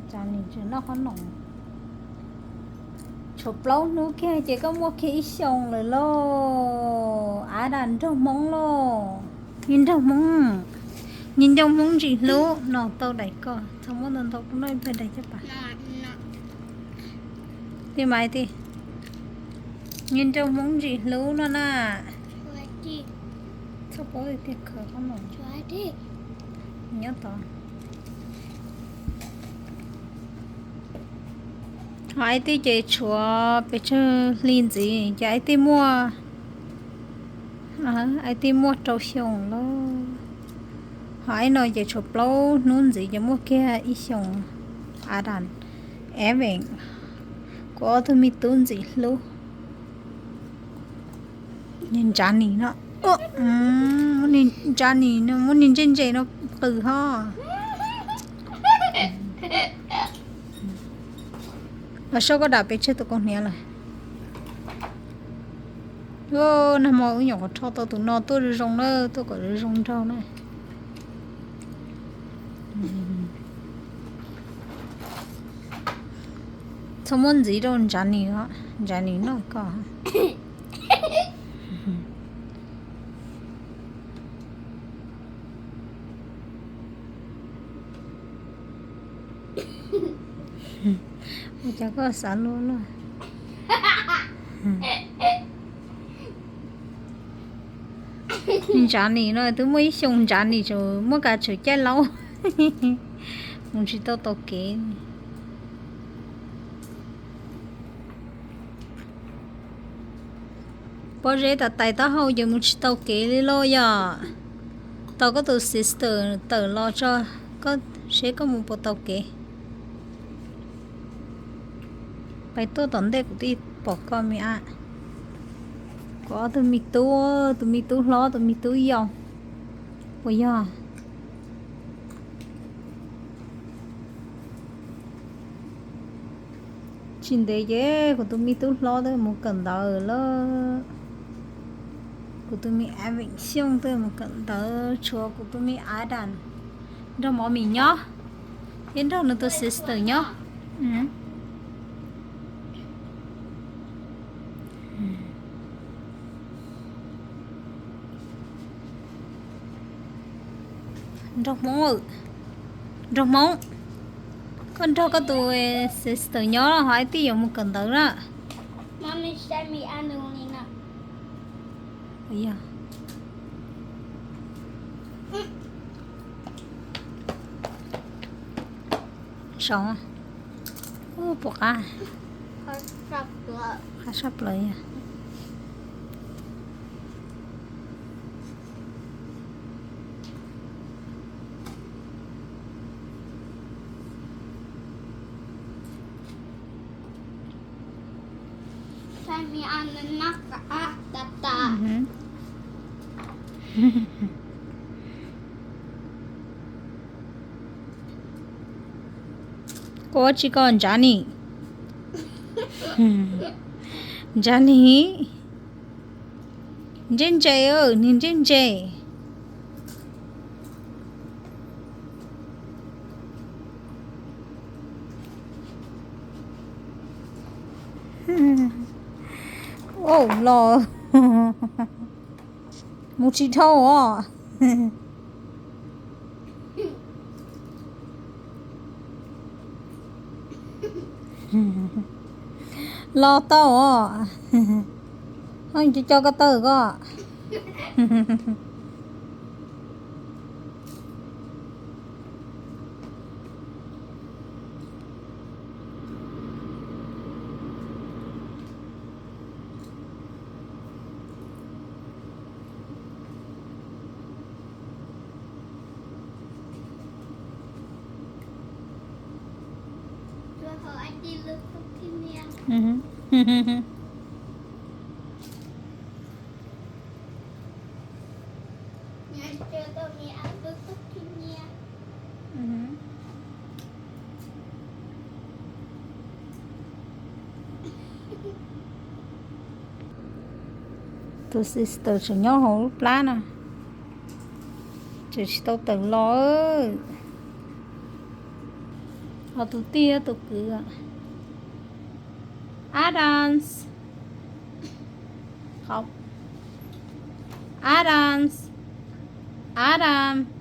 Tsam nim tseem noj qhob noom. Tshuav plaub hnub kiag ces koj muaj kiag ib xyoos lawm lauj. Av das nraug hmoob lauj. Niag nraug hmoob, niag nraug hmoob ntsim hlub no tau daim ko, txhob muab ntau ntau, kuv noj ib pliag daim caj pas. Tij mas tij, niag nraug hmoob ntsim hlub no na. Txhob paub tiag tiag, khaws qhob noom nyob tod. Ho ib tij ces tshuav pes tsawg hli ntxiv ces ib tij muaj, ib tij muaj rau xyoo lawm. Ho ib no ces tshuav plaub hnub ntxiv ces muaj kiag ib xyoos. Adam, Evan, kuv ob tug me tub ntxim hlub. Niag Johnny no, niag Johnny no muab niag ntsej ntse no qw ho. Los saib koj dam pes tsawg tus kaus hniav lawm. Nag hmo wb nyuam qhuav rho tau tus no tuaj zoo zoo na, tuaj kom zoo zoo nraug na. Txhob muab ntxiv rau Johnny os, Johnny noj koj. Ua cas koj xav luag luaj? Johnny no twb muaj ib xyoos, Johnny tseem muab kav tsawv caij laub, mus tsis tau taus kev. Pob zeb tas tais taub hau ces mus tsis tau kev li lauj yom. Tos koj tus sister tawm los tso, koj seb koj mus puas tau kev. Pais tuaj tom ntej kuv twb pom koj me ab. Kuv ob tug me tub, tus me tub hlob, tus me tub yau, puas yog? Tsis ntev ces kuv tus me tub hlob twb mus kawm ntawv lawm. Kuv tus me Evan Xyooj twb mus kawm ntawv, tshuav kuv tus me Adam nrog Mommy nyob, thiab nrog nws tus sister nyob. Nraug Hmoob, Nraug Hmoob, koj nrog koj tus sister nyob ho ib tij yuav mus kawm ntawv na. Saud, puas qab? Qab saj plaws yog. Koj ua tsi koj Johnny? Johnny, ntsej ntse, niag ntsej ntse. Los mus tsis dhau os. Los tau os. Ho co co ko taw ko. Tus sister tseem nyob hauv lub plab no, tseem tsis tau tawm los. Tus tij tus kwv. Adams. Adams. Adam.